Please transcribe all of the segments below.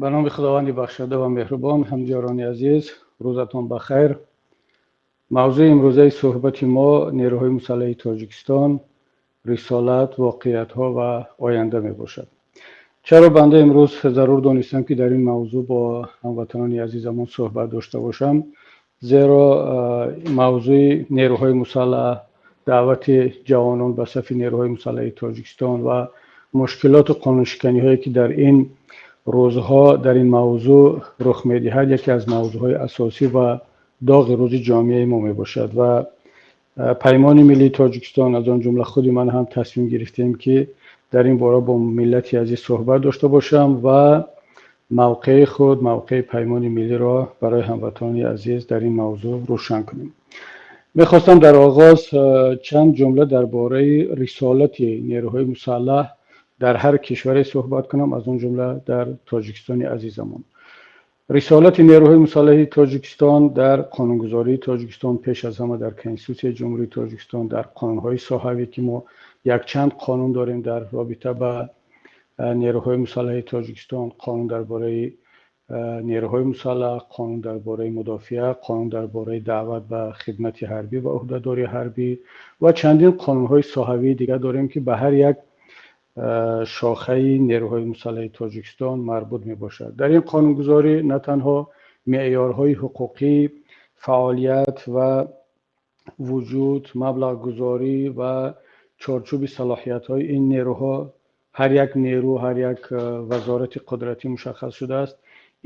Ба номи Худованди бахшанда ва меҳрубон, ҳамдиёрони азиз, рӯзатон ба хайр. Мавзӯи имрӯзаи суҳбати мо нерӯҳои мусаллаҳи Тоҷикистон, рисолат, воқеиятҳо ва оянда мебошад. Чаро банда имрӯз зарур донистам, ки дар ин мавзӯъ бо ҳамватанони азизамон суҳбат дошта бошам? Зеро мавзӯи нерӯҳои мусаллаҳ, даъвати ҷавонон ба сафи нерӯҳои мусаллаҳи Тоҷикистон ва мушкилоту қонуншиканиҳое, ки дар ин рӯзҳо дар ин мавзӯъ рух медиҳад, яке аз мавзӯъҳои асосӣ ва доғи рӯзи ҷомеаи мо мебошад. Ва Паймони миллии Тоҷикистон, аз он ҷумла худи ман ҳам, тасмим гирифтем, ки дар ин бора бо миллати азиз суҳбат дошта бошам ва мавқеи худ, мавқеи Паймони миллиро барои ҳамватанони азиз дар ин мавзӯъ рӯшан кунем. Мехостам дар оғоз чанд ҷумла дар бораи рисолати нерӯҳои мусаллаҳ дар ҳар кишваре суҳбат кунам, аз он ҷумла дар Тоҷикистони азизамон. Рисолати нерӯҳои мусаллаҳи Тоҷикистон дар қонунгузории Тоҷикистон, пеш аз ҳама дар Конститутсияи Ҷумҳурии Тоҷикистон, дар қонунҳои соҳавӣ, ки мо якчанд қонун дорем дар робита ба нерӯҳои мусаллаҳи Тоҷикистон: қонун дар бораи нерӯҳои мусаллаҳ, қонун дар бораи мудофиа, қонун дар бораи даъват ба хидмати ҳарбӣ ва ӯҳдадории ҳарбӣ ва чандин қонунҳои соҳавии дигар дорем, ки ба ҳар як шохаи нерӯҳои мусаллаҳи Тоҷикистон марбут мебошад. Дар ин қонунгузорӣ на танҳо меъёрҳои ҳуқуқӣ, фаъолият ва вуҷуд, маблағгузорӣ ва чорчӯби салоҳиятҳои ин нерӯҳо, ҳар як нерӯ, ҳар як вазорати қудратӣ мушаххас шудааст,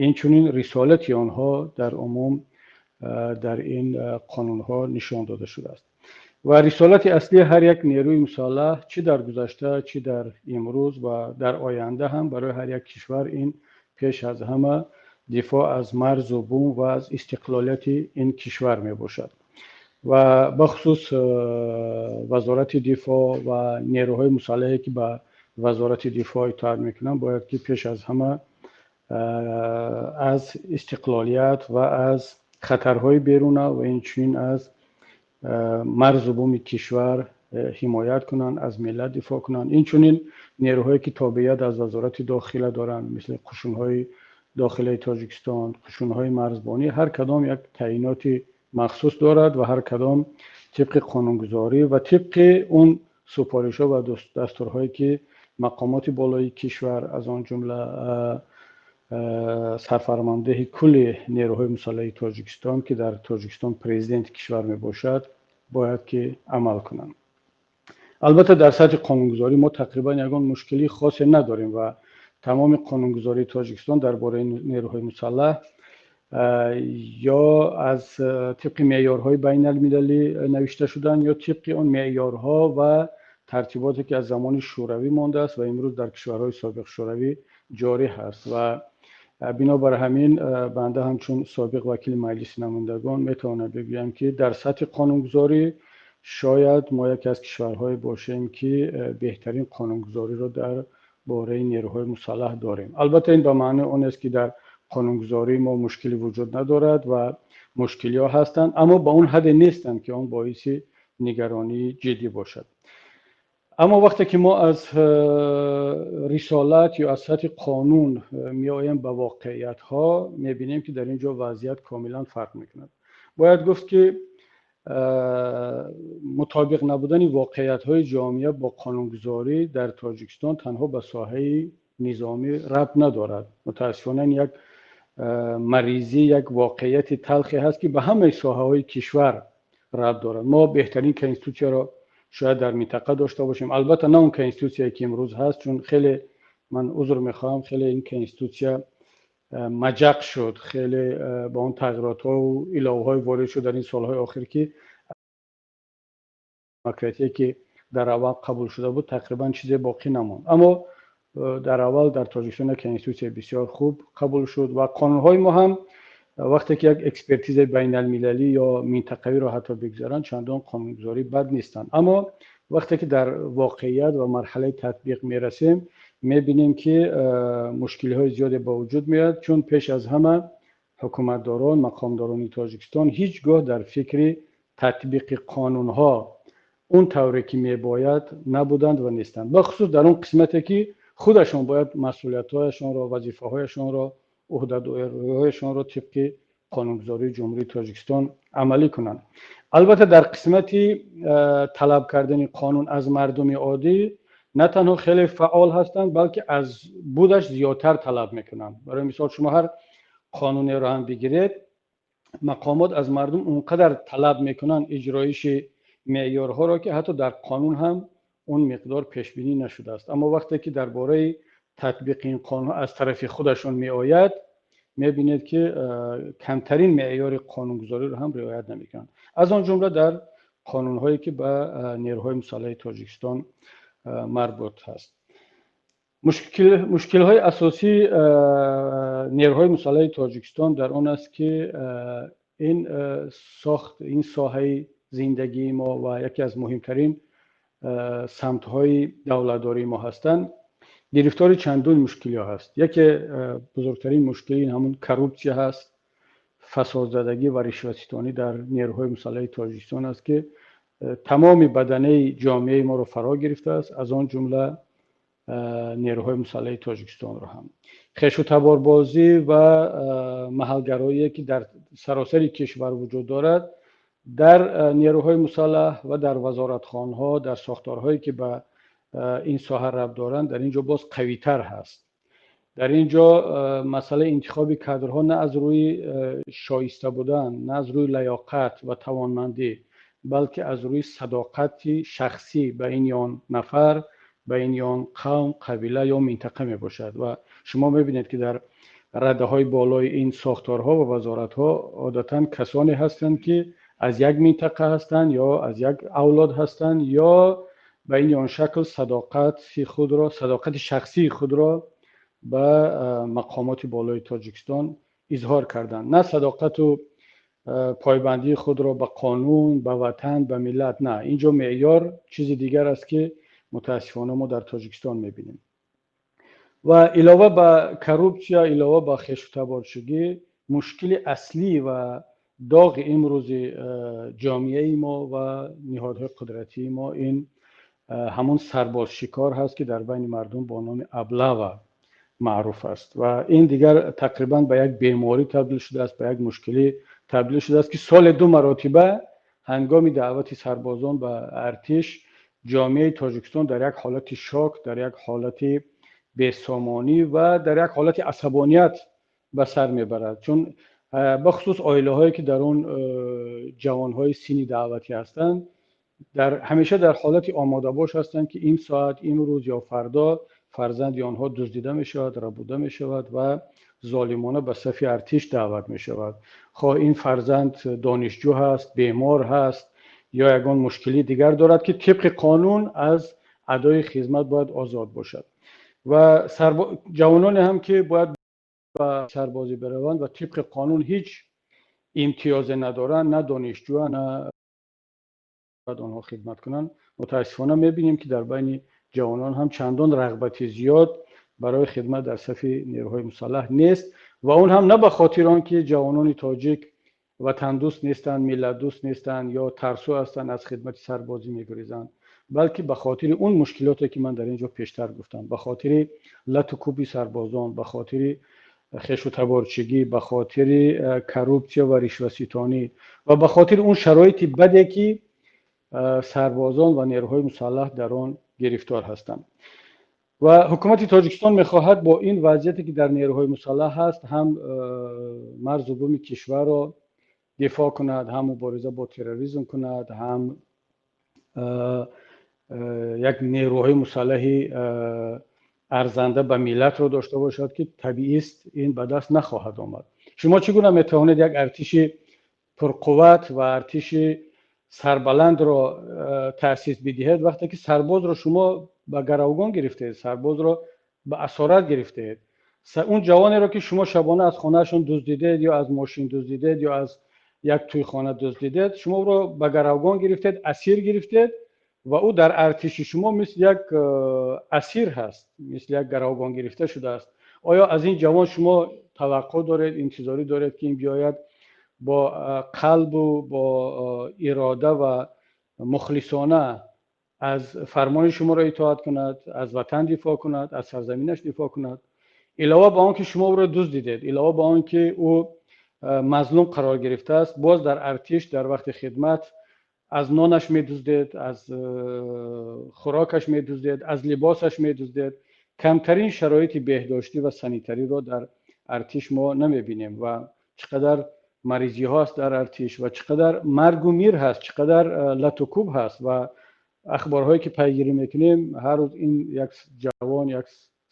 инчунин рисолати онҳо дар умум дар ин қонунҳо нишон дода шудааст. Ва рисолати аслии ҳар як нерӯи мусаллаҳ, чӣ дар гузашта, чӣ дар имрӯз ва дар оянда ҳам, барои ҳар як кишвар ин пеш аз ҳама дифоъ аз марзу бум ва аз истиқлолияти ин кишвар мебошад. Ва бахусус Вазорати дифоъ ва нерӯҳои мусаллаҳе, ки ба Вазорати дифоъ итоат мекунанд, бояд ки пеш аз ҳама аз истиқлолият ва аз хатарҳои беруна ва инчунин аз марзу буми кишвар ҳимоят кунанд, аз миллат дифоъ кунанд. Инчунин нерӯҳое, ки тобеият аз Вазорати дохила доранд, мисли қушунҳои дохилаи Тоҷикистон, қушунҳои марзбонӣ, ҳар кадом як таъиноти махсус дорад ва ҳар кадом тибқи қонунгузорӣ ва тибқи он супоришҳо ва дастурҳое, ки мақомоти болои кишвар, аз он ҷумла сарфармондеҳи кулли нерӯҳои мусаллаҳи Тоҷикистон, ки дар Тоҷикистон президенти кишвар мебошад, бояд ки амал кунанд. Албатта, дар сатҳи қонунгузорӣ мо тақрибан ягон мушкилии хосе надорем ва тамоми қонунгузории Тоҷикистон дар бораи нерӯҳои мусаллаҳ ё аз тибқи меъёрҳои байналмилалӣ навишта шуданд, ё тибқи он меъёрҳо ва тартиботе, ки аз замони Шӯравӣ мондааст ва имрӯз дар кишварҳои собиқ Шӯравӣ ҷорӣ ҳаст. Ва бинобар ҳамин банда ҳамчун собиқ вакили Маҷлиси намояндагон метавонам бигӯям, ки дар сатҳи қонунгузорӣ шояд мо яке аз кишварҳое бошем, ки беҳтарин қонунгузориро дар бораи нерӯҳои мусаллаҳ дорем. Албатта, ин ба маънои он нест, ки дар қонунгузории мо мушкилӣ вуҷуд надорад ва мушкилиҳо ҳастанд, аммо ба он ҳадде нестанд, ки он боиси нигаронии ҷиддӣ бошад. Аммо вақте ки мо аз рисолат ё аз сатҳи қонун меоем ба воқеиятҳо, мебинем, ки дар ин ҷо вазъият комилан фарқ мекунад. Бояд гуфт, ки мутобиқ набудани воқеиятҳои ҷомеа бо қонунгузорӣ дар Тоҷикистон танҳо ба соҳаи низомӣ рабт надорад. Мутаассифона, ин як маризӣ, як воқеияти талхе ҳаст, ки ба ҳамаи соҳаҳои кишвар рабт дорад. Мо беҳтарин конститутсияро шояд дар минтақа дошта бошем, албатта на он конститутсияе, ки имрӯз ҳаст, чун хеле, ман узр мехоҳам, хеле ин конститутсия маҷақ шуд, хеле ба он тағйиротҳоу иловаҳое ворид шуд дар ин солҳои охир, ки демократие, ки дар аввал қабул шуда буд, тақрибан чизе боқӣ намонд. Аммо дар аввал дар Тоҷикистон як конститутсияи бисёр хуб қабул шуд ва қонунҳои мо ҳам, вақте ки як экспертизаи байналмилалӣ ё минтақавиро ҳатто бигзаранд, чандон қонунгузорӣ бад нестанд. Аммо вақте ки дар воқеият ва марҳалаи татбиқ мерасем, мебинем, ки мушкилиҳои зиёде ба вуҷуд меояд, чун пеш аз ҳама ҳукуматдорон, мақомдорони Тоҷикистон ҳеҷ гоҳ дар фикри татбиқи қонунҳо он тавре ки мебояд набуданд ва нестанд, бахусус дар он қисмате, ки худашон бояд масъулиятҳояшонро, вазифаҳояшонро уҳдадориҳояшонро тибқи қонунгузории Ҷумҳурии Тоҷикистон амалӣ кунанд. Албатта, дар қисмати талаб кардани қонун аз мардуми оддӣ на танҳо хеле фаъол ҳастанд, балки аз будаш зиёдтар талаб мекунанд. Барои мисол, шумо ҳар қонунеро ҳам бигиред, мақомот аз мардум он қадар талаб мекунанд иҷроиши меъёрҳоро, ки ҳатто дар қонун ҳам он миқдор пешбинӣ нашудааст. Аммо вақте ки дар бораи татбиқи ин қонун аз тарафи худашон меояд, мебинед, ки камтарин меъёри қонунгузориро ҳам риоят намекунанд, аз он ҷумла дар қонунҳое, ки ба нерӯҳои мусаллаҳи Тоҷикистон марбут ҳаст. Мушкилҳои асосии нерӯҳои мусаллаҳи Тоҷикистон дар он аст, ки ин сохт, ин соҳаи зиндагии мо ва яке аз муҳимтарин самтҳои давлатдории мо ҳастанд, гирифтори чандун мушкилиҳо ҳаст. Яке бузургтарин мушкили ин ҳамун коррупсия ҳаст, фасодзадагӣ ва ришватситонӣ дар нерӯҳои мусаллаҳи Тоҷикистон аст, ки тамоми баданаи ҷомеаи моро фаро гирифтааст, аз он ҷумла нерӯҳои мусаллаҳи Тоҷикистонро ҳам. Хешу таборбозӣ ва маҳалгароие, ки дар саросари кишвар вуҷуд дорад, дар нерӯҳои мусаллаҳ ва дар вазоратхонаҳо, дар сохторҳое, ки ба ин соҳа рабт доранд, дар ин ҷо боз қавитар ҳаст. Дар ин ҷо масъалаи интихоби кадрҳо на аз рӯи шоиста будан, на аз рӯи лаёқат ва тавонмандӣ, балки аз рӯи садоқати шахсӣ ба ин ё он нафар, ба ин ё он қавм, қабила ё минтақа мебошад. Ва шумо мебинед, ки дар радаҳои болои ин сохторҳо ва вазоратҳо одатан касоне ҳастанд, ки аз як минтақа ҳастанд ё аз як авлод ҳастанд ё ба ин ё он шакл садоқати шахсии худро ба мақомоти болои Тоҷикистон изҳор карданд, на садоқату пойбандии худро ба қонун, ба ватан, ба миллат. На, ин ҷо меъёр чизи дигар аст, ки мутаассифона мо дар Тоҷикистон мебинем. Ва илова ба коррупсия, илова ба хешутаборчигӣ, мушкили аслӣ ва доғи имрӯзи ҷомеаи мо ва ниҳодҳои қудратии мо ин ҳамон сарбозшикор ҳаст, ки дар байни мардум бо номи облава маъруф аст. Ва ин дигар тақрибан ба як беморӣ табдил шудааст, ба як мушкилӣ табдил шудааст, ки соли ду маротиба ҳангоми даъвати сарбозон ба артиш ҷомеаи Тоҷикистон дар як ҳолати шок, дар як ҳолати бесомонӣ ва дар як ҳолати асабоният ба сар мебарад, чун бахусус оилаҳое, ки дар он ҷавонҳои синни даъватӣ ҳастанд, дар ҳамеша дар ҳолати омодабош ҳастанд, ки ин соат, имрӯз ё фардо фарзанди онҳо дуздида мешавад, рабуда мешавад ва золимона ба сафи артиш даъват мешавад. Хоҳ ин фарзанд донишҷӯ ҳаст, бемор ҳаст ё ягон мушкили дигар дорад, ки тибқи қонун аз адои хизмат бояд озод бошад. Ва ҷавононе ҳам, ки бояд ба сарбозӣ бираванд ва тибқи қонун ҳеҷ имтиёзе надоранд, на донишҷӯ, на бояд онҳо хидмат кунанд, мутаассифона мебинем, ки дар байни ҷавонон ҳам чандон рағбати зиёд барои хидмат дар сафи нерӯҳои мусаллаҳ нест. Ва он ҳам на ба хотири он ки ҷавонони тоҷик ватандӯст нестанд, миллатдӯст нестанд ё тарсу ҳастанд, аз хидмати сарбозӣ мегурезанд, балки ба хотири он мушкилоте, ки ман дар ин ҷо пештар гуфтам, ба хотири лату кӯби сарбозон, ба хотири хешу таборчигӣ, ба хотири коррупсия ва ришваситонӣ ва ба хотири он шароити баде, ки сарбозон ва нерӯҳои мусаллаҳ дар он гирифтор ҳастанд. Ва ҳукумати Тоҷикистон мехоҳад бо ин вазъияте, ки дар нерӯҳои мусаллаҳ ҳаст, ҳам марзу буми кишварро дифоъ кунад, ҳам мубориза бо терроризм кунад, ҳам як нерӯҳои мусаллаҳи арзанда ба миллатро дошта бошад, ки табиист, ин ба даст нахоҳад омад. Шумо чӣ гуна метавонед як артиши пурқувват ва артиши сарбаландро таъсис бидиҳед, вақте ки сарбозро шумо ба гаравгон гирифтаед, сарбозро ба асорат гирифтаед? Он ҷавонеро, ки шумо шабона аз хонаашон дуздидед ё аз мошин дуздидед ё аз як тӯйхона дуздидед, шумо ӯро ба гаравгон гирифтед, асир гирифтед ва ӯ дар артиши шумо мисли як асир ҳаст, мисли як гаравгон гирифта шудааст. Оё аз ин ҷавон шумо таваққӯъ доред, интизорӣ доред, ки ин биёяд бо қалбу бо ирода ва мухлисона аз фармони шуморо итоат кунад, аз ватан дифоъ кунад, аз сарзаминаш дифоъ кунад? Илова ба он ки шумо ӯро дуздидед, илова ба он ки ӯ мазлум қарор гирифтааст, боз дар артиш дар вақти хидмат аз нонаш медуздед, аз хӯрокаш медуздед, аз либосаш медуздед. Камтарин шароити беҳдоштӣ ва санитариро дар артиш мо намебинем ва чӣ қадар маризиҳо аст дар артиш ва чӣ қадар маргу мир ҳаст, чӣ қадар лату кӯб ҳаст ва ахборҳое ки пайгирӣ мекунем, ҳар рӯз ин як ҷавон, як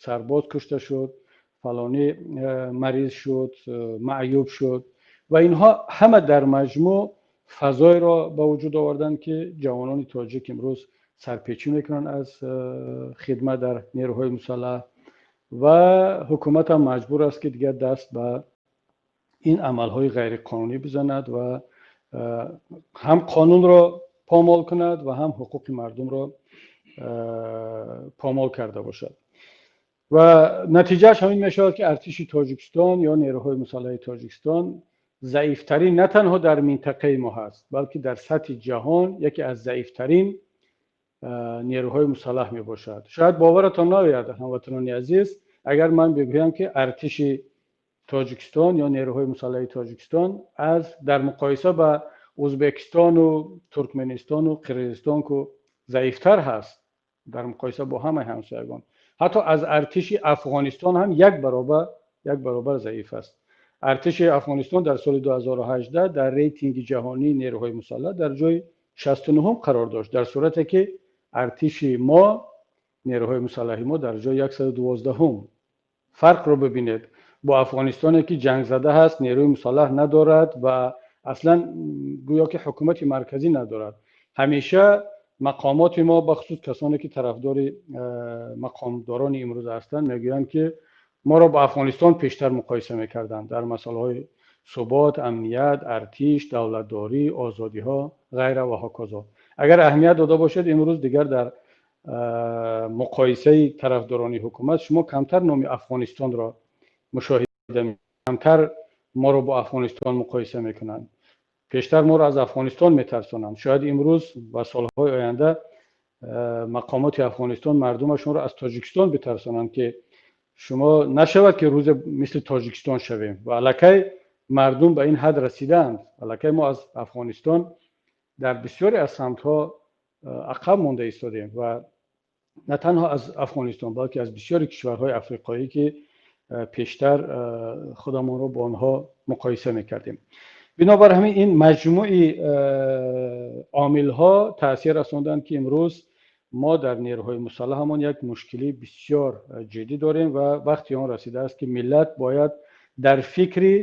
сарбоз кушта шуд, фалонӣ мариз шуд, маъюб шуд ва инҳо ҳама дар маҷмӯъ фазоеро ба вуҷуд оварданд, ки ҷавонони тоҷик имрӯз сарпечӣ мекунанд аз хидмат дар нерӯҳои мусаллаҳ ва ҳукумат ҳам маҷбур аст, ки дигар даст ба ин амалҳои ғайриқонунӣ бизанад ва ҳам қонунро помол кунад ва ҳам ҳуқуқи мардумро помол карда бошад. Ва натиҷааш ҳамин мешавад, ки артиши Тоҷикистон ё нерӯҳои мусаллаҳи Тоҷикистон заифтарин на танҳо дар минтақаи мо ҳаст, балки дар сатҳи ҷаҳон яке аз заифтарин нерӯҳои мусаллаҳ мебошад. Шояд боваратон наояд, ҳамватанони азиз, агар ман бигӯям, ки артиши Тоҷикистон ё нерӯҳои мусаллаҳи Тоҷикистон аз дар муқоиса ба Ӯзбекистону Туркманистону Қирғизистон ку заифтар ҳаст, дар муқоиса бо ҳамаи ҳамсоягон, ҳатто аз артиши Афғонистон ҳам як баробар заиф аст. Артиши Афғонистон дар соли 2018 дар рейтинги ҷаҳонии нерӯҳои мусаллаҳ дар ҷои 69-ум қарор дошт, дар сурате ки артиши мо, нерӯҳои мусаллаҳи мо дар ҷои 112-ум. Фарқро бибинед бо Афғонистоне, ки ҷангзада ҳаст, нерӯи мусаллаҳ надорад ва аслан гӯё ки ҳукумати марказӣ надорад. Ҳамеша мақомоти мо, бахусус касоне ки тарафдори мақомдорони имрӯза ҳастанд, мегӯянд, ки моро бо Афғонистон пештар муқоиса мекарданд дар масъалаҳои субот, амният, артиш, давлатдорӣ, озодиҳо, ғайра ва ҳоказо. Агар аҳамият дода бошед, имрӯз дигар дар муқоисаи тарафдорони ҳукумат шумо камтар номи Афғонистонро мушоҳида, камтар моро бо Афғонистон муқоиса мекунанд. Пештар моро аз Афғонистон метарсонанд. Шояд имрӯз ва солҳои оянда мақомоти Афғонистон мардумашонро аз Тоҷикистон битарсонанд, ки шумо нашавад, ки рӯзе мисли Тоҷикистон шавем. Ва аллакай мардум ба ин ҳад расидаанд. Аллакай мо аз Афғонистон дар бисёре аз самтҳо ақаб монда истодем ва на танҳо аз Афғонистон, балки аз бисёри кишварҳои африқоӣ, ки пештар худамонро бо онҳо муқоиса мекардем. Бинобар ҳамин ин маҷмӯи омилҳо таъсир расонданд, ки имрӯз мо дар нерӯҳои мусаллаҳамон як мушкилии бисёр ҷиддӣ дорем ва вақти он расидааст, ки миллат бояд дар фикри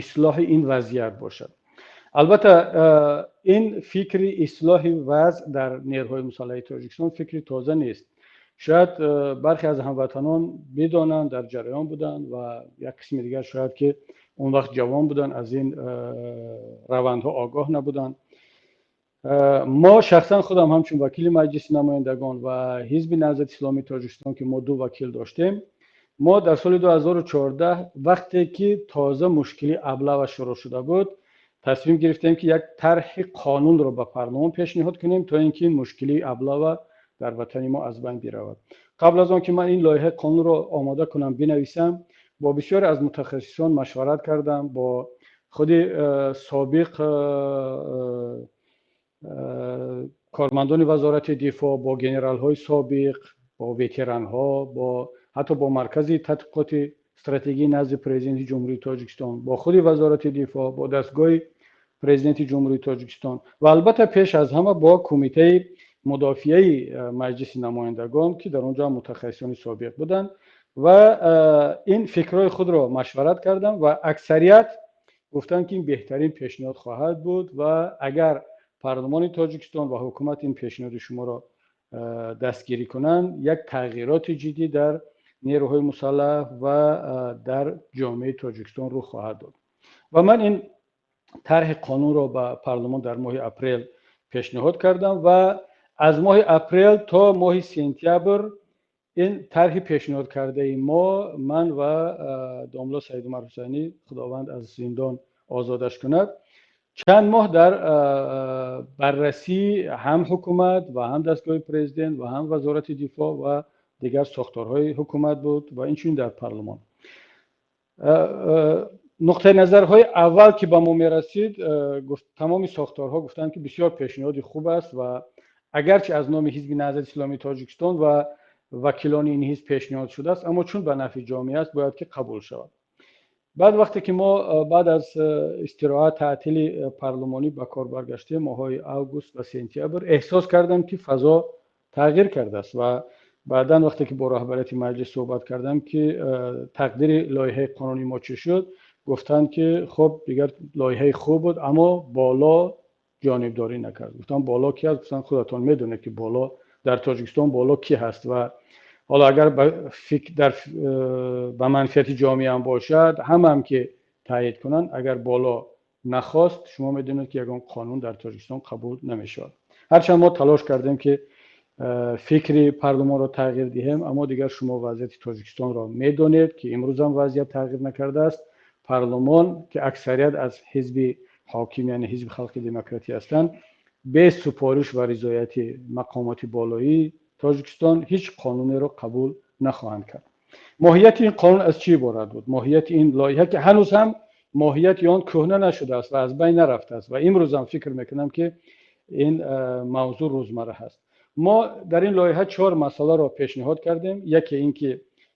ислоҳи ин вазъият бошад. Албатта, ин фикри ислоҳи вазъ дар нерӯҳои мусаллаҳи Тоҷикистон фикри тоза нест. Шояд бархе аз ҳамватанон бидонанд, дар ҷараён буданд ва як қисми дигар шояд ки он вақт ҷавон буданд, аз ин равандҳо огоҳ набуданд. Мо, шахсан худам ҳамчун вакили Маҷлиси намояндагон ва Ҳизби Наҳзати Исломии Тоҷикистон, ки мо ду вакил доштем, мо дар соли 2014, вақте ки тоза мушкили облава шурӯъ шуда буд, тасмим гирифтем, ки як тарҳи қонунро ба парлумон пешниҳод кунем, то ин ки мушкилии облава дар ватани мо аз байн биравад. Қабл аз он ки ман ин лоиҳаи қонунро омода кунам, бинависам, бо бисёре аз мутахассисон машварат кардам, бо худи собиқ кормандони Вазорати дифоъ, бо генералҳои собиқ, бо ветеранҳо, бо ҳатто бо Маркази тадқиқоти стратегии назди Президенти Ҷумҳурии Тоҷикистон, бо худи Вазорати дифоъ, бо дастгоҳи Президенти Ҷумҳурии Тоҷикистон ва албатта пеш аз ҳама бо Кумитаи мудофиаи Маҷлиси намояндагон, ки дар он ҷо мутахассисони собиқ буданд, ва ин фикрҳои худро машварат кардам ва аксарият гуфтанд, ки ин беҳтарин пешниҳод хоҳад буд ва агар парлумони Тоҷикистон ва ҳукумат ин пешниҳоди шуморо дастгирӣ кунанд, як тағйироти ҷиддӣ дар нерӯҳои мусаллаҳ ва дар ҷомеаи Тоҷикистон рух хоҳад дод. Ва ман ин тарҳи қонунро ба парлумон дар моҳи апрел пешниҳод кардам ва аз моҳи апрел то моҳи сентябр ин тарҳи пешниҳодкардаи мо, ман ва домло Саидумар Ҳусайнӣ, Худованд аз зиндон озодаш кунад, чанд моҳ дар баррасии ҳам ҳукумат ва ҳам дастгоҳи президент ва ҳам Вазорати дифоъ ва дигар сохторҳои ҳукумат буд ва инчунин дар парлумон. Нуқтаи назарҳои аввал, ки ба мо мерасид, тамоми сохторҳо гуфтанд, ки бисёр пешниҳоди хуб аст ва агарчи аз номи Ҳизби Наҳзати Исломии Тоҷикистон ва вакилони ин ҳизб пешниҳод шудааст, аммо чун ба нафъи ҷомеа аст, бояд ки қабул шавад. Баъд вақте ки мо баъд аз истироҳат, таътили парлумонӣ ба кор баргаштем, моҳҳои август ва сентябр, эҳсос кардам, ки фазо тағйир кардааст. Ва баъдан вақте ки бо роҳбарияти маҷлис суҳбат кардам, ки тақдири лоиҳаи қонунии мо чӣ шуд, гуфтанд, ки хуб, дигар лоиҳаи хуб буд, аммо боло ҷонибдорӣ накард. Гуфтам: «Боло ки аст?» Гуфтанд: «Худатон медонед, ки боло дар Тоҷикистон боло кӣ ҳаст. Ва ҳоло агар дар ба манфиати ҷомеа ҳам бошад, ҳамаам ки таъйид кунанд, агар боло нахост, шумо медонед, ки ягон қонун дар Тоҷикистон қабул намешавад». Ҳарчанд мо талош кардем, ки фикри парлумонро тағйир диҳем, аммо дигар шумо вазъияти Тоҷикистонро медонед, ки имрӯзам вазъият тағйир накардааст. Парлумон, ки аксарият аз ҳизби ҳоким, яъне Ҳизби Халқи Демократӣ ҳастанд, бе супориш ва ризояти мақомоти болоии Тоҷикистон ҳеҷ қонунеро қабул нахоҳанд кард. Моҳияти ин қонун аз чӣ иборат буд? Моҳияти ин лоиҳа, ки ҳанӯз ҳам моҳияти он кӯҳна нашудааст ва аз байн нарафтааст ва имрӯзам фикр мекунам, ки ин мавзӯъ рӯзмарра ҳаст. Мо дар ин лоиҳа чор масъаларо пешниҳод кардем. Яке ин ки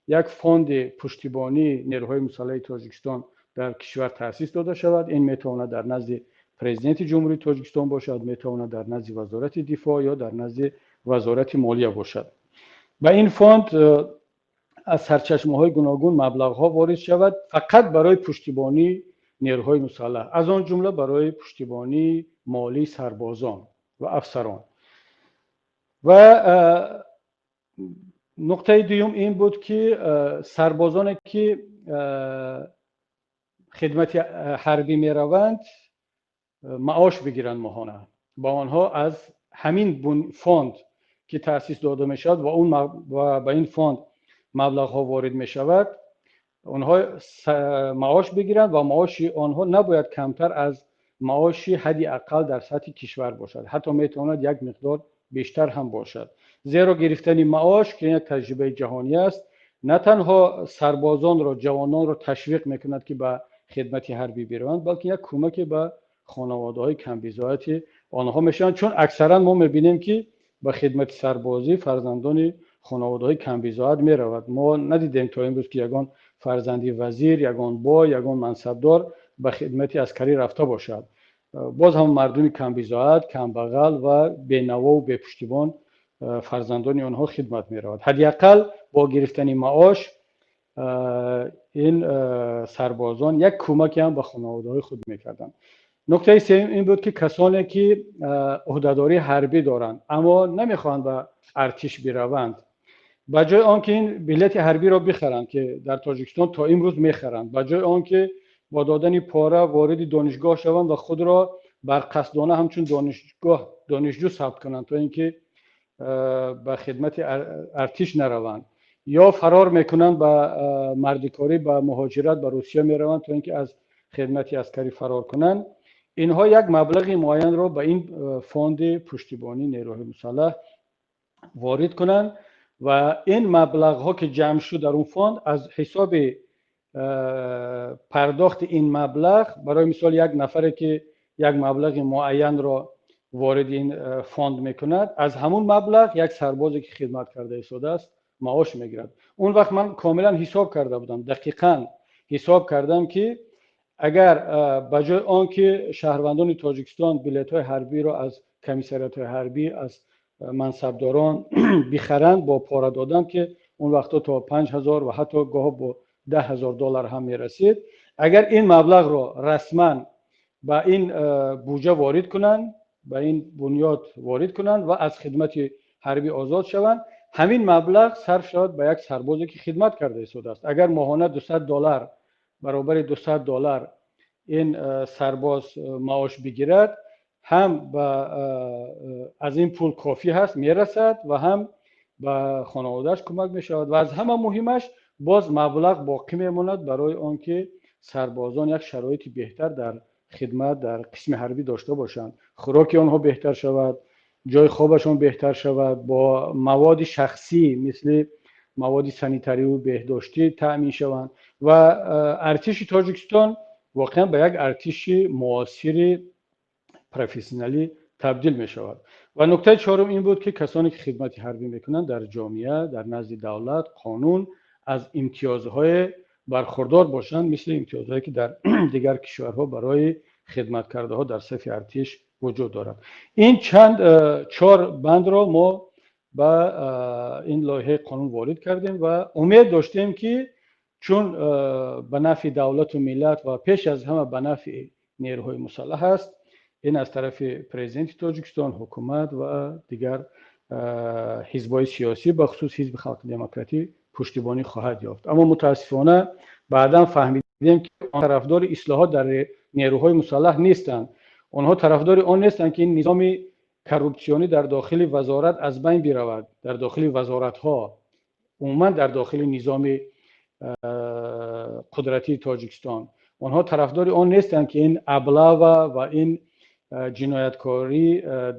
як фонди пуштибонии нерӯҳои мусаллаҳи Тоҷикистон дар кишвар таъсис дода шавад. Ин метавонад дар назди Президенти Ҷумҳурии Тоҷикистон бошад, метавонад дар назди Вазорати дифоъ ё дар назди Вазорати молия бошад. Ба ин фонд аз сарчашмаҳои гуногун маблағҳо ворид шавад, фақат барои пуштибонии нерӯҳои мусаллаҳ, аз он ҷумла барои пуштибонии молии сарбозон ва афсарон. Ва нуқтаи дуюм ин буд, ки сарбозоне, ки хидмати ҳарбӣ мераванд, маош бигиранд моҳона. Ба онҳо аз ҳамин фонд, ки таъсис дода мешавад ва он ва ба ин фонд маблағҳо ворид мешавад, онҳо маош бигиранд ва маоши онҳо набояд камтар аз маоши ҳадди ақал дар сатҳи кишвар бошад, ҳатто метавонад як миқдор бештар ҳам бошад. Зеро гирифтани маош, ки як таҷрибаи ҷаҳонӣ аст, на танҳо сарбозонро, ҷавононро ташвиқ мекунад, ки ба хидмати ҳарбӣ бираванд, балки як кӯмаке ба хонаводаҳои камбизоати онҳо мешаванд, чун аксаран мо мебинем, ки ба хидмати сарбозӣ фарзандони хонаводаҳои камбизоат меравад. Мо надидем то имрӯз, ки ягон фарзанди вазир, ягон бой, ягон мансабдор ба хидмати аскарӣ рафта бошад. Боз ҳам мардуми камбизоат, камбағал ва бенавову бепуштибон, фарзандони онҳо хидмат меравад. Ҳадди ақал бо гирифтани маош ин сарбозон як кӯмаке ҳам ба хонаводаҳои худ мекарданд. Нуктаи сеюм ин буд, ки касоне, ки ӯҳдадории ҳарбӣ доранд, аммо намехоҳанд ба артиш бираванд, ба ҷои он ки ин билети ҳарбиро бихаранд, ки дар Тоҷикистон то имрӯз мехаранд, ба ҷои он ки бо додани пора вориди донишгоҳ шаванд ва худро барқасдона ҳамчун донишгоҳ донишҷӯ сабт кунанд, то ин ки ба хидмати артиш нараванд, ё фарор мекунанд, ба мардикорӣ, ба муҳоҷират, ба Русия мераванд, то ин ки аз хидмати аскарӣ фарор кунанд, инҳо як маблағи муайянро ба ин фонди пуштибонии нерӯҳои мусаллаҳ ворид кунанд ва ин маблағҳо, ки ҷамъ шуд дар он фонд, аз ҳисоби пардохти ин маблағ, барои мисол, як нафаре, ки як маблағи муайянро вориди ин фонд мекунад, аз ҳамун маблағ як сарбозе, ки хидмат карда истодааст, маош мегирад. Он вақт ман комилан ҳисоб карда будам, дақиқан ҳисоб кардам, ки агар ба ҷои он ки шаҳрвандони Тоҷикистон билетҳои ҳарбиро аз комиссариятҳои ҳарбӣ, аз мансабдорон бихаранд бо пора додан, ки он вақтҳо то 5000 ва ҳатто гоҳо бо 10 000 доллар ҳам мерасид, агар ин маблағро расман ба ин буҷа ворид кунанд, ба ин бунёд ворид кунанд ва аз хидмати ҳарбӣ озод шаванд, ҳамин маблағ сарф шавад ба як сарбозе, ки хидмат карда истодааст. Агар моҳона 200 доллар, баробари 200 доллар ин сарбоз маош бигирад, ҳам аз ин пул кофӣ ҳаст, мерасад ва ҳам ба хонаводааш кӯмак мешавад ва аз ҳама муҳимаш, боз маблағ боқӣ мемонад барои он ки сарбозон як шароити беҳтар дар хидмат, дар қисми ҳарбӣ дошта бошанд, хӯроки онҳо беҳтар шавад, ҷои хобашон беҳтар шавад, бо маводи шахсӣ, мисли маводи санитариву беҳдоштӣ таъмин шаванд. Ва артиши Тоҷикистон воқеан ба як артиши муосири профессионалӣ табдил мешавад. Ва нуктаи чорум ин буд, ки касоне ки хидмати ҳарбӣ мекунанд, дар ҷомеа, дар назди давлат, қонун аз имтиёзҳое бархурдор бошанд, мисли имтиёзҳое ки дар дигар кишварҳо барои хидматкардаҳо дар сафи артиш вуҷуд дорад. Ин чанд чор бандро мо ба ин лоиҳаи қонун ворид кардем ва умед доштем, ки чун ба нафъи давлату миллат ва пеш аз ҳама ба нафъи нерӯҳои мусаллаҳ аст, ин аз тарафи Президенти Тоҷикистон, ҳукумат ва дигар ҳизбҳои сиёсӣ, бахусус Ҳизби Халқи Демократӣ, пуштибонӣ хоҳад ёфт. Аммо мутаассифона баъдан фаҳмидем, ки тарафдори ислоҳот дар нерӯҳои мусаллаҳ нестанд. Онҳо тарафдори он нестанд, ки ин низоми коррупсионӣ дар дохили вазорат аз байн биравад, дар дохили вазоратҳо, умуман дар дохили низоми қудратии Тоҷикистон. Онҳо тарафдори он нестанд, ки ин облава ва ин ҷинояткорӣ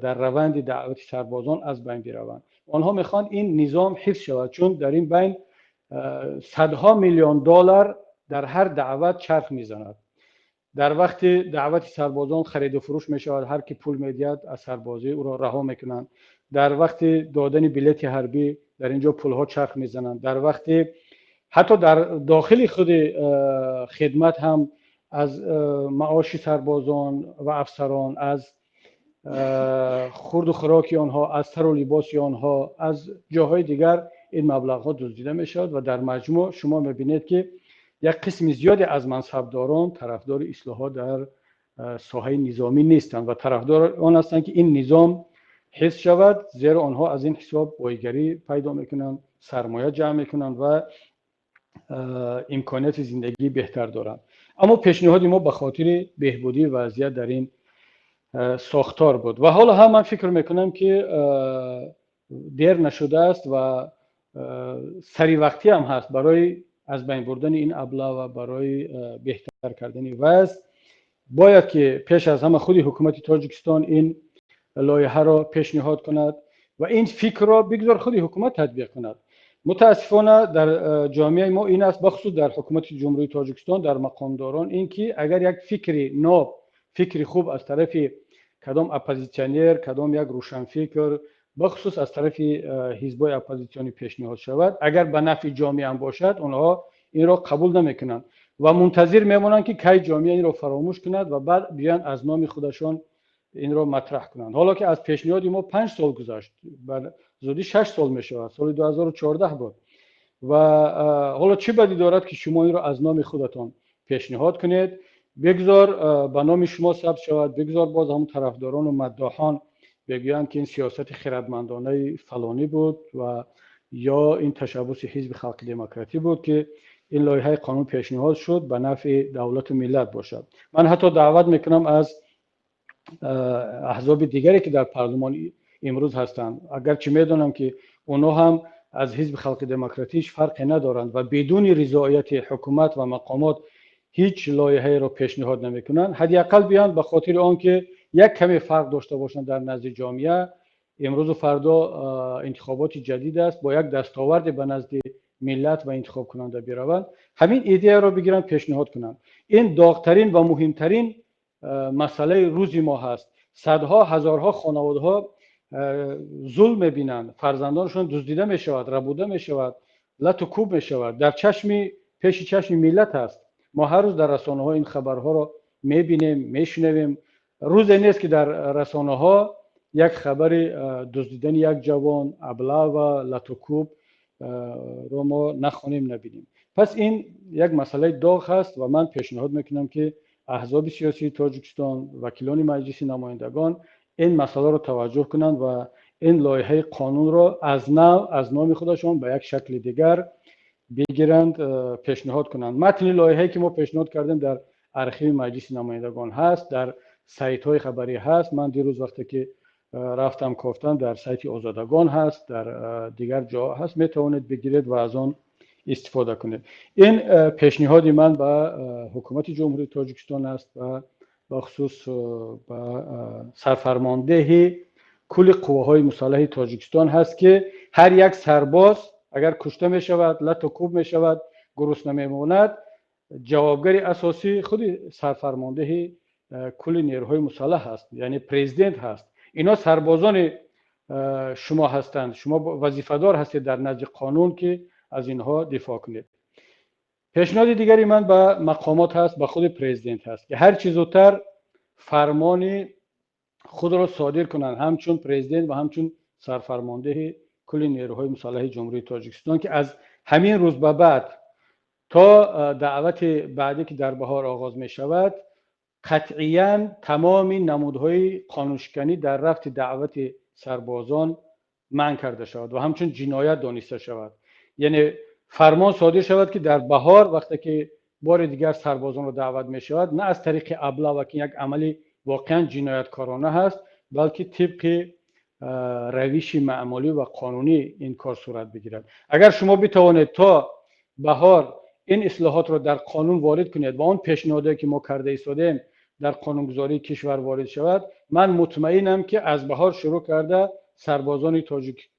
дар раванди даъвати сарбозон аз байн бираванд. Онҳо мехоҳанд ин низом ҳифз шавад, чун дар ин байн садҳо миллион доллар дар ҳар даъват чарх мезанад. Дар вақти даъвати сарбозон хариду фурӯш мешавад, ҳар ки пул медиҳад, аз сарбозӣ ӯро раҳо мекунанд. Дар вақти додани билети ҳарбӣ дар ин ҷо пулҳо чарх мезананд. Дар вақти ҳатто дар дохили худи хидмат ҳам аз маоши сарбозон ва афсарон, аз хурду хӯроки онҳо, аз сару либоси онҳо, аз ҷоҳои дигар ин маблағҳо дуздида мешавад. Ва дар маҷмӯъ шумо мебинед, ки як қисми зиёде аз мансабдорон тарафдори ислоҳот дар соҳаи низомӣ нестанд ва тарафдори он ҳастанд, ки ин низом ҳифз шавад, зеро онҳо аз ин ҳисоб бойгарӣ пайдо мекунанд, сармоя ҷамъ мекунанд ва имконияти зиндагии беҳтар доранд. Аммо пешниҳоди мо ба хотири беҳбудии вазъият дар ин сохтор буд. Ва ҳоло ҳам ман фикр мекунам, ки дер нашудааст ва саривақтӣ ҳам ҳаст барои аз байн бурдани ин облава, барои беҳтар кардани вазъ. Бояд ки пеш аз ҳама худи ҳукумати Тоҷикистон ин лоиҳаро пешниҳод кунад ва ин фикрро бигзор худи ҳукумат татбиқ кунад. Мутаассифона дар ҷомеаи мо ин аст, бахусус дар ҳукумати Ҷумҳурии Тоҷикистон, дар мақомдорон, ин ки агар як фикри ноб, фикри хуб аз тарафи кадом оппозитсионер, кадом як рӯшанфикр, бахусус аз тарафи ҳизбҳои оппозитсионӣ пешниҳод шавад, агар ба нафъи ҷомеаам бошад, онҳо инро қабул намекунанд ва мунтазир мемонанд, ки кай ҷомеа инро фаромӯш кунад ва баъд биёянд аз номи худашон инро матраҳ кунанд. Ҳоло ки аз пешниҳоди мо 5 сол гузашт, зудӣ 6 сол мешавад, соли 2014 буд, ва ҳоло чӣ бадӣ дорад, ки шумо инро аз номи худатон пешниҳод кунед? Бигзор ба номи шумо сабт шавад, бигзор боз ҳамон тарафдорону маддоҳон бигӯянд, ки ин сиёсати хирадмандонаи фалонӣ буд ва ё ин ташаббуси Ҳизби Халқи Демократӣ буд, ки ин лоиҳаи қонун пешниҳод шуд, ба нафъи давлату миллат бошад. Ман ҳатто даъват мекунам аз аҳзоби дигаре, ки дар парлумон имрӯз ҳастанд, агарчи медонам, ки онҳо ҳам аз Ҳизби Халқи Демократӣ ҳеҷ фарқе надоранд ва бидуни ризояти ҳукумат ва мақомот ҳеҷ лоиҳаеро пешниҳод намекунанд, ҳадди ақал биёянд ба хотири он ки як каме фарқ дошта бошанд дар назди ҷомеа, имрӯзу фардо интихоботи ҷадид аст, бо як дастоварде ба назди миллат ва интихобкунанда бираванд, ҳамин идеяро бигиранд, пешниҳод кунанд. Ин доғтарин ва муҳимтарин масъалаи рӯзи мо ҳаст. Садҳо ҳазорҳо хонаводаҳо зулм мебинанд, фарзандонашон дуздида мешавад, рабуда мешавад, лату кӯб мешавад, дар чашми пеши чашми миллат аст. Мо ҳар рӯз дар расонаҳо ин хабарҳоро мебинем, мешунавем. Рӯзе нест, ки дар расонаҳо як хабари дуздидани як ҷавон, облава, лату кӯб ро мо нахонем, набинем. Пас ин як масъалаи доғ ҳаст ва ман пешниҳод мекунам, ки аҳзоби сиёсии Тоҷикистон, вакилони Маҷлиси Намояндагон ин масъаларо таваҷҷӯҳ кунанд ва ин лоиҳаи қонунро аз нав аз номи худашон ба як шакли дигар бигиранд, пешниҳод кунанд. Матни лоиҳае, ки мо пешниҳод кардем, дар архиви Маҷлиси Намояндагон ҳаст, дар сайтҳои хабарӣ ҳаст. Ман дирӯз вақте ки рафтам кофтам, дар сайти Озодагон ҳаст, дар дигар ҷо ҳаст, метавонед бигиред ва аз он истифода кунед. Ин пешниҳоди ман ба ҳукумати Ҷумҳурии Тоҷикистон аст ва бахусус ба сарфармондеҳи кулли қувваҳои мусаллаҳи Тоҷикистон ҳаст, ки ҳар як сарбоз агар кушта мешавад, лату кӯб мешавад, гурусна мемонад. Ҷавобгари асосӣ худи сарфармондеҳи кулли нерӯҳои мусаллаҳ ҳаст, яъне президент ҳаст. Инҳо сарбозони шумо ҳастанд, шумо вазифадор ҳастед дар назди қонун, ки аз инҳо дифоъ кунед. Пешниҳоди дигари ман ба мақомот ҳаст, ба худи президент ҳаст, ки ҳарчи зудтар фармони худро содир кунанд, ҳамчун президент ва ҳамчун сарфармондеҳи кулли нерӯҳои мусаллаҳи Ҷумҳурии Тоҷикистон, ки аз ҳамин рӯз ба баъд то даъвати баъдӣ, ки дар баҳор оғоз мешавад, қатъиян тамоми намудҳои қонуншиканӣ дар рафти даъвати сарбозон манъ карда шавад ва ҳамчун ҷиноят дониста шавад. Яъне фармон содир шавад, ки дар баҳор, вақте ки бори дигар сарбозонро даъват мешавад, на аз тариқи аблава, ки як амали воқеан ҷинояткорона ҳаст, балки тибқи равиши маъмулӣ ва қонунӣ ин кор сурат бигирад. Агар шумо битавонед то баҳор ин ислоҳотро дар қонун ворид кунед ва он пешниҳодое, ки мо карда истодаем, дар қонунгузории кишвар ворид шавад, ман мутмаинам, ки аз баҳор шурӯъ карда сарбозони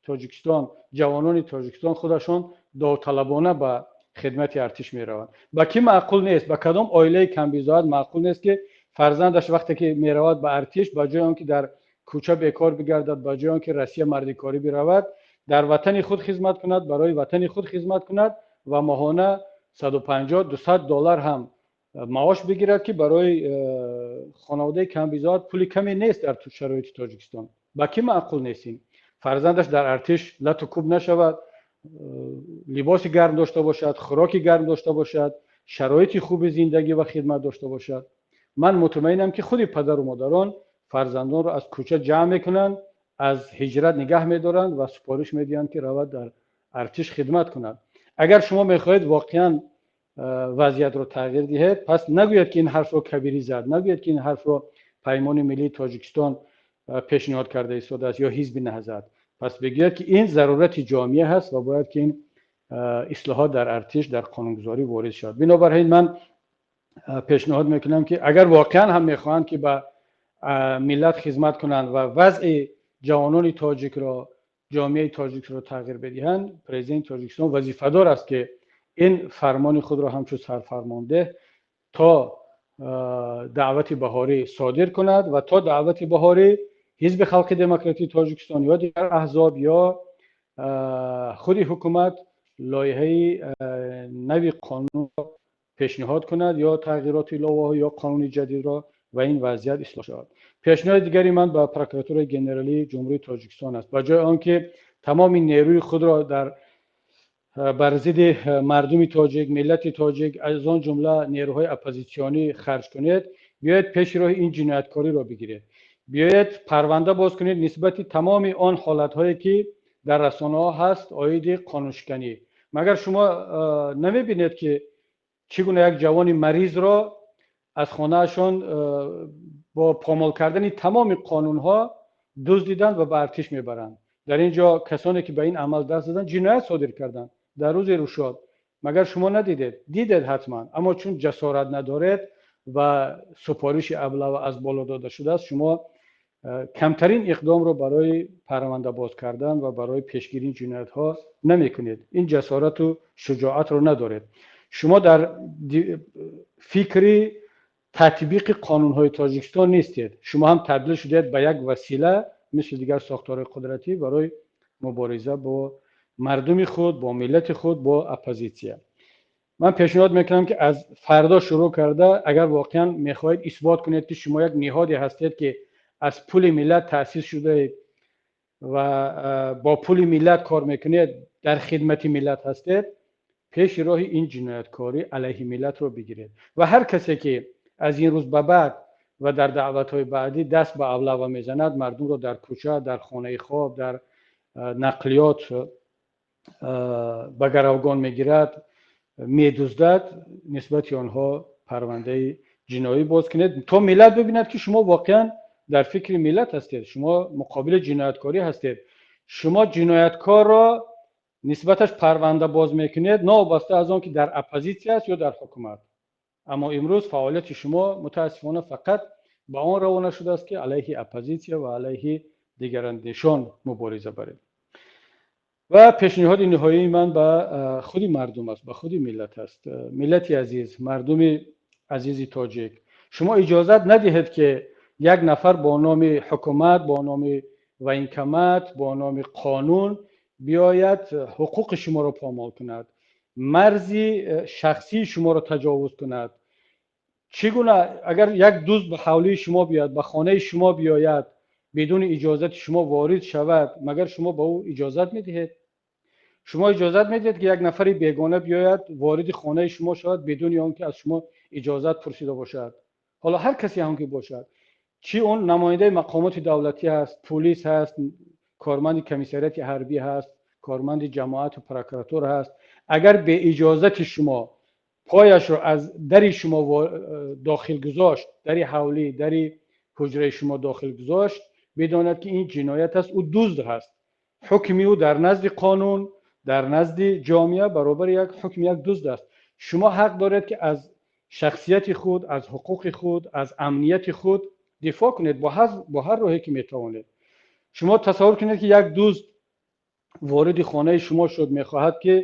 Тоҷикистон, ҷавонони Тоҷикистон худашон довталабона ба хидмати артиш мераванд. Ба кӣ маъқул нест, ба кадом оилаи камбизоат маъқул нест, ки фарзандаш вақте ки меравад ба артиш, ба ҷои он ки дар кӯча бекор бигардад, ба ҷои он ки Россия мардикорӣ биравад, дар ватани худ хизмат кунад, барои ватани худ хизмат кунад ва моҳона 150, 200 доллар ҳам маош бигирад, ки барои хонаводаи камбизоат пули каме нест дар шароити Тоҷикистон? Ба кӣ маъқул нест ин? Фарзандаш дар артиш лату кӯб нашавад, либоси гарм дошта бошад, хӯроки гарм дошта бошад, шароити хуби зиндагӣ ва хидмат дошта бошад. Ман мутмаинам, ки худи падару модарон фарзандонро аз кӯча ҷамъ мекунанд, аз ҳиҷрат нигаҳ медоранд ва супориш медиҳанд, ки равад, дар артиш хидмат кунад. Агар шумо мехоҳед воқеан вазъиятро тағйир диҳед, пас нагӯяд, ки ин ҳарфро Кабирӣ зад, нагӯяд, ки ин ҳарфро Паймони миллии Тоҷикистон пешниҳод карда истодааст ё Ҳизби Наҳзат. Пас бигӯяд, ки ин зарурати ҷомеа ҳаст ва бояд ки ин ислоҳот дар артиш, дар қонунгузорӣ ворид шавад. Бинобар ин ман пешниҳод мекунам, ки агар воқеан ҳам мехоҳанд, ки ба миллат хизмат кунанд ва вазъи ҷавонони тоҷикро, ҷомеаи тоҷикро тағйир бидиҳанд, президенти Тоҷикистон вазифадор аст, ки ин фармони худро ҳамчун сарфармондеҳ то даъвати баҳорӣ содир кунад ва то даъвати баҳорӣ Ҳизби Халқи Демократии Тоҷикистон ё дигар аҳзоб ё худи ҳукумат лоиҳаи нави қонунро пешниҳод кунад ё тағйироти иловаҳо ё қонуни ҷадидро ва ин вазъият ислоҳ шавад. Пешниҳоди дигари ман ба Прокуратураи Генералии Ҷумҳурии Тоҷикистон аст: ба ҷои он ки тамоми нерӯи худро дар бар зидди мардуми тоҷик, миллати тоҷик, аз он ҷумла нерӯҳои оппозитсионӣ харҷ кунед, биёед пеши роҳи ин ҷинояткориро бигиред. Биёед парванда боз кунед нисбати тамоми он ҳолатҳое, ки дар расонаҳо ҳаст оиди қонуншиканӣ. Магар шумо намебинед, ки чӣ гуна як ҷавони маризро аз хонаашон бо помол кардани тамоми қонунҳо дуздиданд ва ба артиш мебаранд? Дар ин ҷо касоне, ки ба ин амал даст заданд, ҷиноят содир карданд дар рӯзи рӯшод. Магар шумо надидед? Дидед ҳатман, аммо чун ҷасорат надоред ва супориши аблава аз боло дода шудааст, шумо камтарин иқдомро барои парванда боз кардан ва барои пешгирии ҷиноятҳо намекунед. Ин ҷасорату шуҷоатро надоред. Шумо дар фикри татбиқи қонунҳои Тоҷикистон нестед. Шумо ҳам табдил шудаед ба як васила, мисли дигар сохторҳои қудратӣ, барои мубориза бо мардуми худ, бо миллати худ, бо оппозитсия. Ман пешниҳод мекунам, ки аз фардо шурӯъ карда, агар воқеан мехоҳед исбот кунед, ки шумо як ниҳоде ҳастед, ки аз пули миллат таъсис шудаед ва бо пули миллат кор мекунед, дар хидмати миллат ҳастед, пеши роҳи ин ҷинояткорӣ алайҳи миллатро бигиред ва ҳар касе, ки аз ин рӯз ба баъд ва дар даъватҳои баъдӣ даст ба аблава мезанад, мардумро дар кӯча, дар хонаи хоб, дар нақлиёт ба гаравгон мегирад, медуздад, нисбати онҳо парвандаи ҷиноӣ боз кунед, то миллат бибинад, ки шумо воқеан дар фикри миллат ҳастед, шумо муқобили ҷинояткорӣ ҳастед. Шумо ҷинояткорро нисбаташ парванда боз мекунед, новобаста аз он ки дар оппозитсия аст ё дар ҳукумат. Аммо имрӯз фаъолияти шумо мутаассифона фақат ба он равона шудааст, ки алайҳи оппозитсия ва алайҳи дигарандешон мубориза баред. Ва пешниҳоди ниҳоии ман ба худи мардум аст, ба худи миллат аст. Миллати азиз, мардуми азизи тоҷик, шумо иҷозат надиҳед, ки як нафар бо номи ҳукумат, бо номи военкомат, бо номи қонун биёяд, ҳуқуқи шуморо помол кунад, марзи шахсии шуморо таҷовуз кунад. Чӣ гуна агар як дузд ба ҳавлии шумо биёяд, ба хонаи шумо биёяд, бидуни иҷозати шумо ворид шавад, магар шумо ба ӯ иҷозат медиҳед? Шумо иҷозат медиҳед, ки як нафари бегона биёяд, вориди хонаи шумо шавад, бидуни он ки аз шумо иҷозат пурсида бошад? Ҳоло ҳар касе ҳам ки бошад, чӣ он намояндаи мақомоти давлатӣ ҳаст, пулис ҳаст, корманди комиссариати ҳарбӣ ҳаст, корманди ҷамоату прокуратура ҳаст, агар бе иҷозати шумо пояшро аз дари шумо дохил гузошт, дари ҳавлӣ, дари ҳуҷраи шумо дохил гузошт, бидонад, ки ин ҷиноят аст, ӯ дузд ҳаст. Ҳукми ӯ дар назди қонун, дар назди ҷомеа баробари як ҳукми як дузд аст. Шумо ҳақ доред, ки аз шахсияти худ, аз ҳуқуқи худ, аз амнияти худ дифоъ кунед бо ҳар роҳе ки метавонед. Шумо тасаввур кунед, ки як дузд вориди хонаи шумо шуд, мехоҳад, ки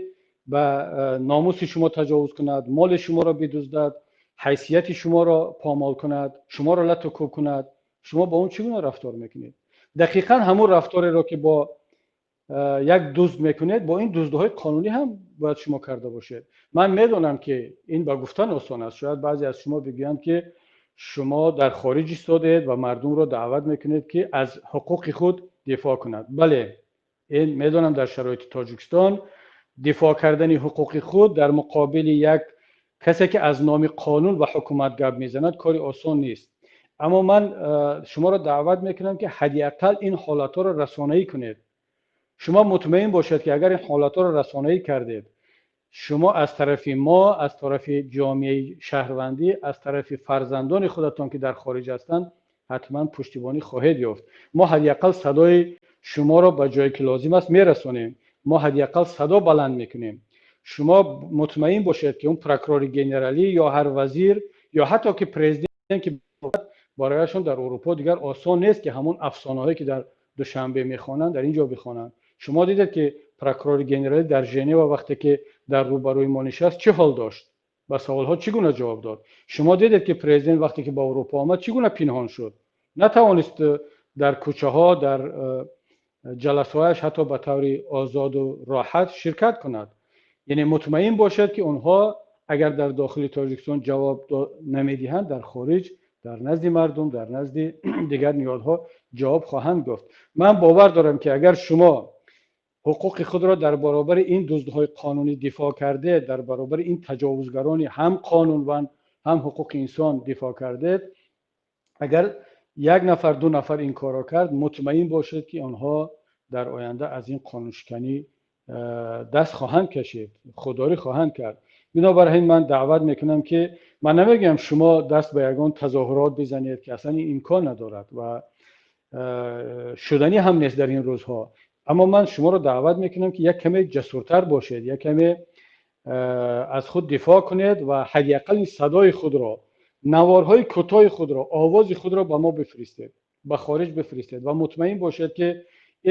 ба номуси шумо таҷовуз кунад, моли шуморо бидуздад, ҳайсияти шуморо помол кунад, шуморо лату кӯб кунад. Шумо бо он чӣ гуна рафтор мекунед? Дақиқан ҳамун рафтореро, ки бо як дузд мекунед, бо ин дуздҳои қонунӣ ҳам бояд шумо карда бошед. Ман медонам, ки ин ба гуфтан осон аст. Шояд баъзе аз шумо бигӯянд, ки шумо дар хориҷ истодаед ва мардумро даъват мекунед, ки аз ҳуқуқи худ дифоъ кунад. Бале, ин медонам, дар шароити Тоҷикистон дифоъ кардани ҳуқуқи худ дар муқобили як касе, ки аз номи қонун ва ҳукумат гап мезанад, кори осон нест. Аммо ман шуморо даъват мекунам, ки ҳадди ақал ин ҳолатҳоро расонаӣ кунед. Шумо мутмаин бошед, ки агар ин ҳолатҳоро расонаӣ кардед, шумо аз тарафи мо, аз тарафи ҷомеаи шаҳрвандӣ, аз тарафи фарзандони худатон, ки дар хориҷ ҳастанд, ҳатман пуштибонӣ хоҳед ёфт. Мо ҳадди ақал садои шуморо ба ҷое ки лозим аст мерасонем, мо ҳадди ақал садо баланд мекунем. Шумо мутмаин бошед, ки он прокурори генералӣ ё ҳар вазир ё ҳатто ки президент, ки барояшон дар Урупо дигар осон нест, ки ҳамон афсонаҳое, ки дар Душанбе мехонанд, дар ин ҷо бихонанд. Шумо дидед, ки прокурори генералӣ дар Женева, вақте ки дар рӯбарӯи мо нишаст, чӣ ҳол дошт, ба саволҳо чӣ гуна ҷавоб дод. Шумо дидед, ки президент, вақте ки ба Урупо омад, чӣ гуна пинҳон шуд, натавонист дар кӯчаҳо, дар ҷаласаҳояш ҳатто ба таври озоду роҳат ширкат кунад. Яъне мутмаин бошад, ки онҳо агар дар дохили Тоҷикистон ҷавоб намедиҳанд, дар хориҷ, дар назди мардум, дар назди дигар ниҳодҳо ҷавоб хоҳанд гуфт. Ман бовар дорам, ки агар шумо ҳуқуқи худро дар баробари ин дуздҳои қонунӣ дифоъ кардед, дар баробари ин таҷовузгарони ҳам қонун ва ҳам ҳуқуқи инсон дифоъ кардед, агар як нафар, ду нафар ин корро кард, мутмаин бошед, ки онҳо дар оянда аз ин қонуншиканӣ даст хоҳанд кашид, худдорӣ хоҳанд кард. Бинобар ҳамин ман даъват мекунам, ки ман намегӯям шумо даст ба ягон тазоҳурот бизанед, ки аслан ин имкон надорад ва шуданӣ ҳам нест дар ин рӯзҳо. Аммо ман шуморо даъват мекунам, ки як каме ҷасуртар бошед, як каме аз худ дифоъ кунед ва ҳадди ақал ин садои худро, наворҳои кӯтоҳи худро, овози худро ба мо бифиристед, ба хориҷ бифиристед ва мутмаин бошед, ки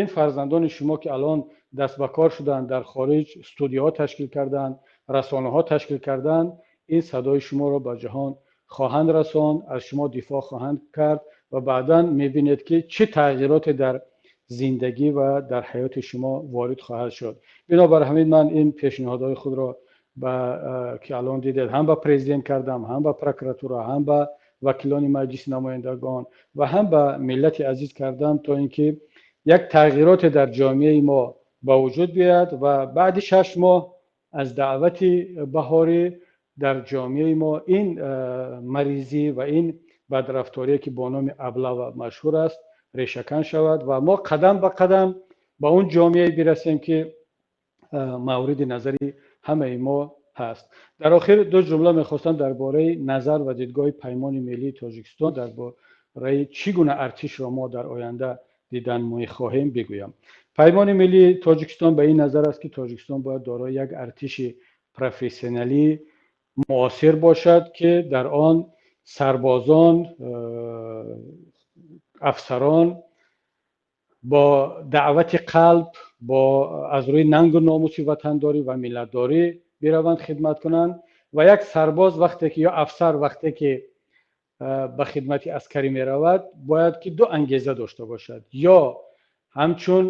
ин фарзандони шумо, ки алон даст ба кор шуданд, дар хориҷ студияҳо ташкил карданд, расонаҳо ташкил карданд, ин садои шуморо ба ҷаҳон хоҳанд расонд, аз шумо дифоъ хоҳанд кард ва баъдан мебинед, ки чӣ тағйироте дар зиндагӣ ва дар ҳаёти шумо ворид хоҳад шуд. Бинобар ҳамин ман ин пешниҳодҳои худро ба ки алон дидед, ҳам ба президент кардам, ҳам ба прокуратура, ҳам ба вакилони Маҷлиси намояндагон ва ҳам ба миллати азиз кардам, то ин ки як тағйироте дар ҷомеаи мо ба вуҷуд биёяд ва баъди 6 моҳ аз даъвати баҳорӣ дар ҷомеаи мо ин маризӣ ва ин бадрафторие, ки бо номи облава машҳур аст, решакан шавад ва мо қадам ба қадам ба он ҷомеае бирасем, ки мавриди назари ҳамаи мо ҳаст. Дар охир ду ҷумла мехостам дар бораи назар ва дидгоҳи Паймони Миллии Тоҷикистон, дар бораи чӣ гуна артишро мо дар оянда дидан мехоҳем, бигӯям. Паймони Миллии Тоҷикистон ба ин назар аст, ки Тоҷикистон бояд дорои як артиши профессионалӣ, муосир бошад, ки дар он сарбозон, афсарон бо даъвати қалб, Бо аз рӯи нангу номуси ватандорӣ ва миллатдорӣ бираванд, хидмат кунанд. Ва як сарбоз вақте ки ё афсар вақте ки ба хидмати аскарӣ меравад, бояд ки ду ангеза дошта бошад: ё ҳамчун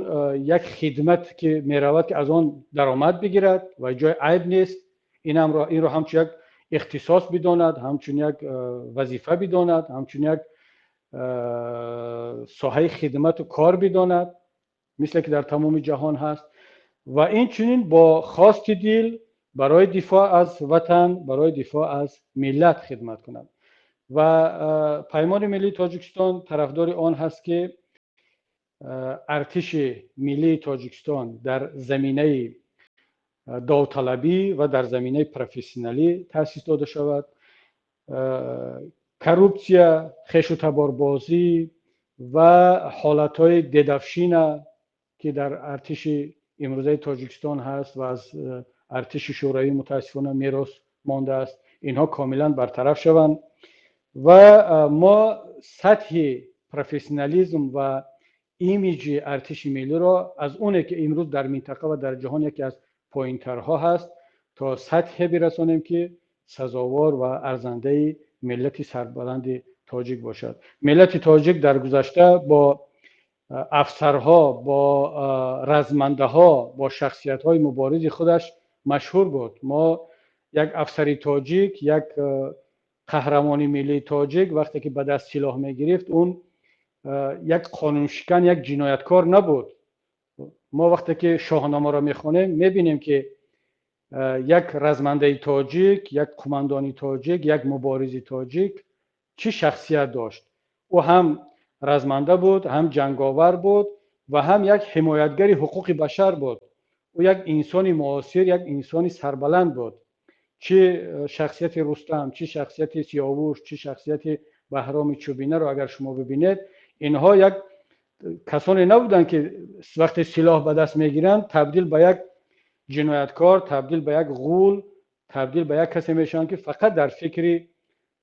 як хидмат ки меравад, ки аз он даромад бигирад, ва ҷои айб нест, инро ҳамчун як ихтисос бидонад, ҳамчун як вазифа бидонад, ҳамчун як соҳаи хидмату кор бидонад, мисле ки дар тамоми ҷаҳон ҳаст, ва инчунин бо хости дил барои дифоъ аз ватан, барои дифоъ аз миллат хидмат кунад. Ва Паймони миллии Тоҷикистон тарафдори он ҳаст, ки артиши миллии Тоҷикистон дар заминаи довталабӣ ва дар заминаи профессионалӣ таъсис дода шавад. Коррупсия, хешу таборбозӣ ва ҳолатҳои дедовщина, ки дар артиши имрӯзаи Тоҷикистон ҳаст ва аз артиши Шӯравӣ мутаассифона мерос мондааст, инҳо комилан бартараф шаванд ва мо сатҳи профессионализм ва имиҷи артиши миллиро аз оне ки имрӯз дар минтақа ва дар ҷаҳон яке аз поинтарҳо ҳаст, то сатҳе бирасонем, ки сазовор ва арзандаи миллати сарбаланди тоҷик бошад. Миллати тоҷик дар гузашта бо афсарҳо, бо размандаҳо, бо шахсиятҳои муборизи худаш машҳур буд. Мо як афсари тоҷик, як қаҳрамони миллии тоҷик вақте ки ба даст силоҳ мегирифт, он як қонуншикан, як ҷинояткор набуд. Мо вақте ки Шоҳномаро мехонем, мебинем, ки як размандаи тоҷик, як қумандони тоҷик, як муборизи тоҷик чӣ шахсият дошт. Ӯ ҳам разманда буд, ҳам ҷанговар буд ва ҳам як ҳимоятгари ҳуқуқи башар буд. Ӯ як инсони муосир, як инсони сарбаланд буд. Чӣ шахсияти Рустам, чӣ шахсияти Сиёвуш, чӣ шахсияти Баҳроми Чӯбинаро агар шумо бибинед, инҳо як касоне набуданд, ки вақте силоҳ ба даст мегиранд, табдил ба як ҷинояткор, табдил ба як ғул, табдил ба як касе мешаванд, ки фақат дар фикри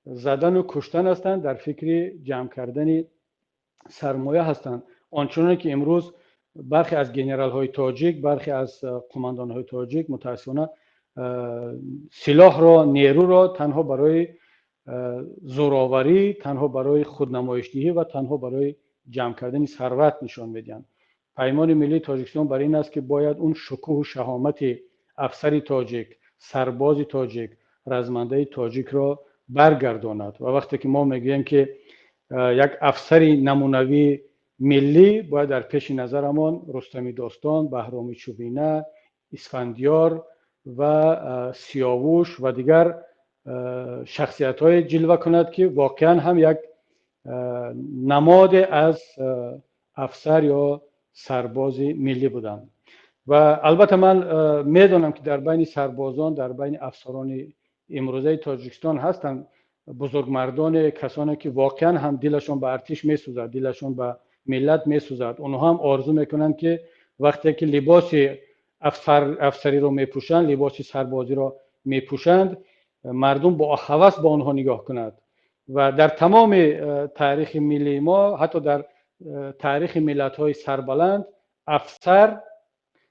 задану куштан ҳастанд, дар фикри ҷамъ кардани сармоя ҳастанд, ончуноне ки имрӯз бархе аз генералҳои тоҷик, бархе аз қумандонҳои тоҷик мутаассифона силоҳро, нерӯро танҳо барои зӯроварӣ, танҳо барои худнамоишдиҳӣ ва танҳо барои ҷамъ кардани сарват нишон медиҳанд. Паймони миллии Тоҷикистон бар ин аст, ки бояд он шукӯҳу шаҳомати афсари тоҷик, сарбози тоҷик, размандаи тоҷикро баргардонад. Ва вақте ки мо мегӯем, ки як афсари намунавии миллӣ, бояд дар пеши назарамон Рустами Достон, Баҳроми Чӯбина, Исфандиёр ва Сиёвуш ва дигар шахсиятҳое ҷилва кунад, ки воқеан ҳам як намоде аз афсар ё сарбози миллӣ буданд. Ва албатта ман медонам, ки дар байни сарбозон, дар байни афсарони имрӯзаи Тоҷикистон ҳастанд бузургмардоне, касоне ки воқеан ҳам дилашон ба артиш месӯзад, дилашон ба миллат месӯзад. Онҳо ҳам орзу мекунанд, ки вақте ки либоси афсариро мепӯшанд, либоси сарбозиро мепӯшанд, мардум бо ҳавас ба онҳо нигоҳ кунад. Ва дар тамоми таърихи миллии мо, ҳатто дар таърихи миллатҳои сарбаланд, афсар,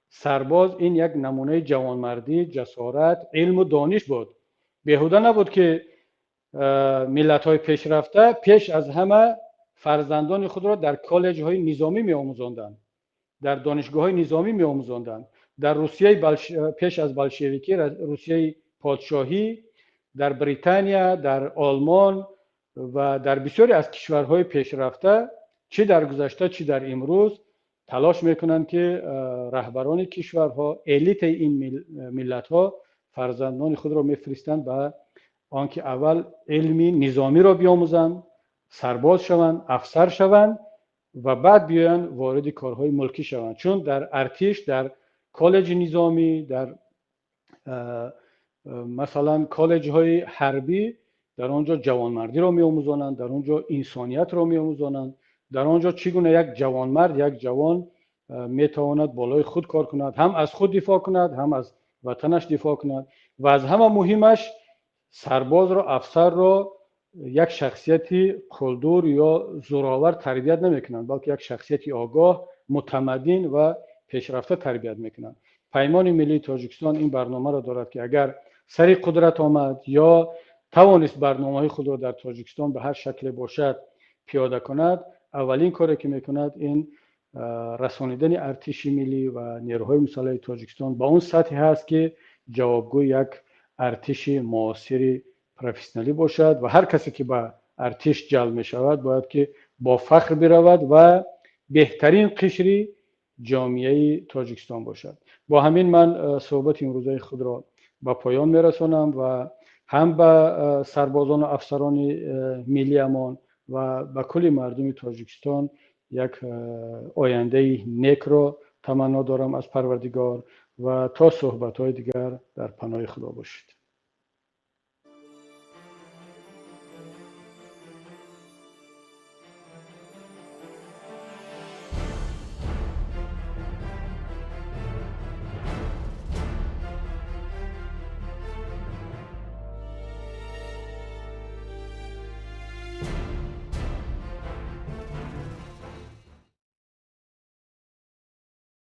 сарбоз ин як намунаи ҷавонмардӣ, ҷасорат, илму дониш буд. Беҳуда набуд, ки миллатҳои пешрафта пеш аз ҳама фарзандони худро дар коллеҷҳои низомӣ меомӯзонданд, дар донишгоҳҳои низомӣ меомӯзонданд. Дар Русияи пеш аз болшевикӣ, Русияи подшоҳӣ, дар Британия, дар Олмон ва дар бисёре аз кишварҳои пешрафта, чӣ дар гузашта, чӣ дар имрӯз, талош мекунанд, ки раҳбарони кишварҳо, элитаи ин миллатҳо фарзандони худро мефиристанд ба он ки аввал илми низомиро биомӯзанд, сарбоз шаванд, афсар шаванд ва баъд биёянд вориди корҳои мулкӣ шаванд, чун дар артиш, дар коллеҷи низомӣ, дар масалан коллеҷҳои ҳарбӣ, дар он ҷо ҷавонмардиро меомӯзонанд, дар он ҷо инсониятро меомӯзонанд, дар он ҷо чӣ гуна як ҷавонмард, як ҷавон метавонад болои худ кор кунад, ҳам аз худ дифоъ кунад, ҳам аз ватанаш дифоъ кунад, ва аз ҳама муҳимаш сарбозро, афсарро як шахсияти қулдур ё зӯровар тарбият намекунанд, балки як шахсияти огоҳ, мутамаддин ва пешрафта тарбият мекунанд. Паймони миллии Тоҷикистон ин барномаро дорад, ки агар сари қудрат омад ё тавонист барномаҳои худро дар Тоҷикистон ба ҳар шакле бошад пиёда кунад, аввалин коре ки мекунад, ин расонидани артиши миллӣ ва нерӯҳои мусаллаҳи Тоҷикистон ба он сатҳе ҳаст, ки ҷавобгӯи як артиши муосири профессионалӣ бошад ва ҳар касе ки ба артиш ҷалб мешавад, бояд ки бо фахр биравад ва беҳтарин қишри ҷомеаи Тоҷикистон бошад. Бо ҳамин ман суҳбати имрӯзаи худро ба поён мерасонам ва ҳам ба сарбозону афсарони миллиамон ва ба кулли мардуми Тоҷикистон як ояндаи некро таманно дорам аз Парвардигор ва то суҳбатҳои дигар дар паноҳи Худо бошед.